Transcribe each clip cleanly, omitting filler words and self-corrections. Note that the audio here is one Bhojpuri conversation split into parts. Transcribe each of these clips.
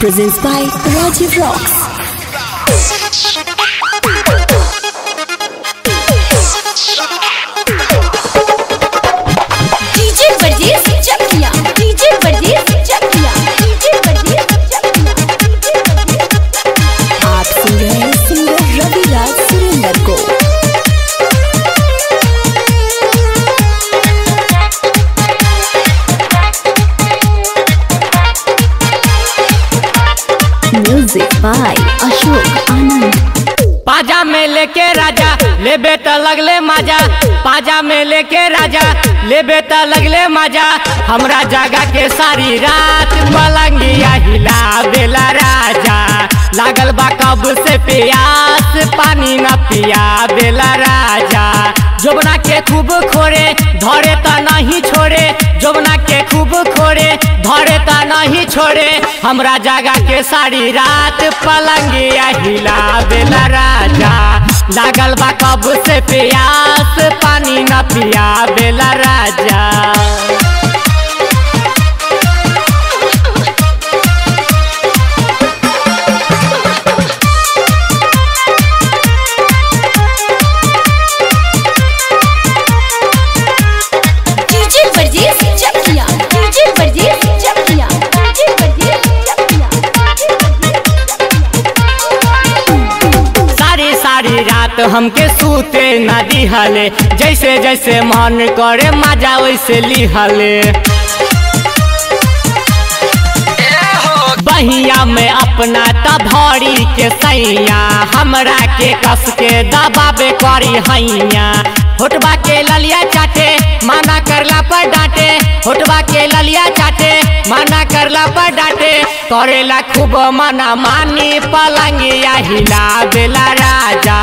Presents by Rajiv Rocks. DJ Brajesh Chakiya, DJ Brajesh Chakiya, DJ Brajesh Chakiya. आप सुन रहे हैं सिंगर रविराज सुरेंद्र को। म्यूजिक बाय अशोक आनंद। पाजा में लेके राजा लेबे त लगले मजा, पाजा में लेके राजा लेबे त लगले मजा। हमरा जगह के सारी रात पलंगिया हिला बेला राजा। लागल बा कब से प्यास पानी न पिया बेला राजा। जोबना के खूब खोरे धरे त नहीं छोड़े, जोबना के खूब खोरे धरे त नहीं छोड़े। हमरा जगह के सारी रात पलंगिया हिला बेला राजा। लागल बा कब से प्यास पानी न पिया बेला राजा। DJ Brajesh Chakiya, DJ Brajesh Chakiya, DJ Brajesh Chakiya. सारी सारी रात हमके सूते न दिहले, जैसे जैसे मन करे मजा वैसे लिहले। बहिया में अपना तभरी के सैया हमरा के कस के दबाबे करी हैया। होटबा के ललिया चाटे माना करला पर डांटे, होटबा के ललिया चाटे माना करला पर डांटे। करेला खूब मना मानी पलंगिया हिला बेला राजा।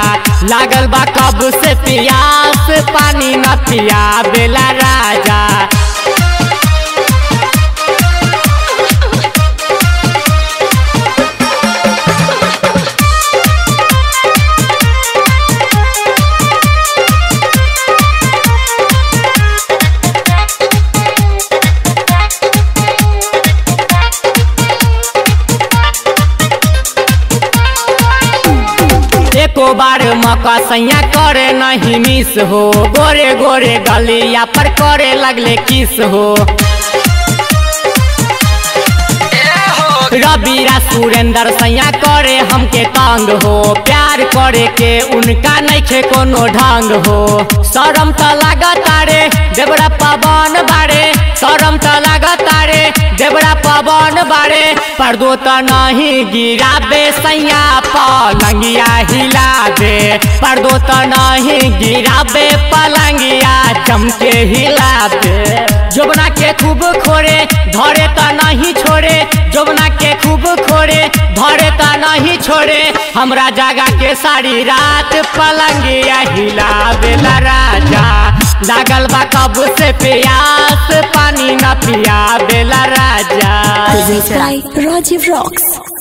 लागल बा कब से प्यास पानी न पिया बेला राजा। एको बार मौका सैया करे नहीं मिस हो, गोरे गोरे गलिया पर करे लगले किस हो। रविरा सुरेंद्र सैया करे हमके तंग हो, प्यार करे के उनका नइखे कोनो ढंग हो। शरम त लागता रे देवरा पवन बारे, शरम त लागता रे देवरा पवन बारे। पर्दो त नहीं गिराबे सैया पलंगिया हिलाबे, पर्दो त नहीं गिराबे पलंगिया चमके हिलाबे। जोबना के खूब खोरे धरे त नहीं छोड़े, जोबना के खूब खोरे धरे त नहीं छोड़े। हमरा जगह के सारी रात पलंगिया हिला बेला राजा। लागल बा कब से प्यास पानी न पिया बेला राजा। Presents by Rajiv Rocks.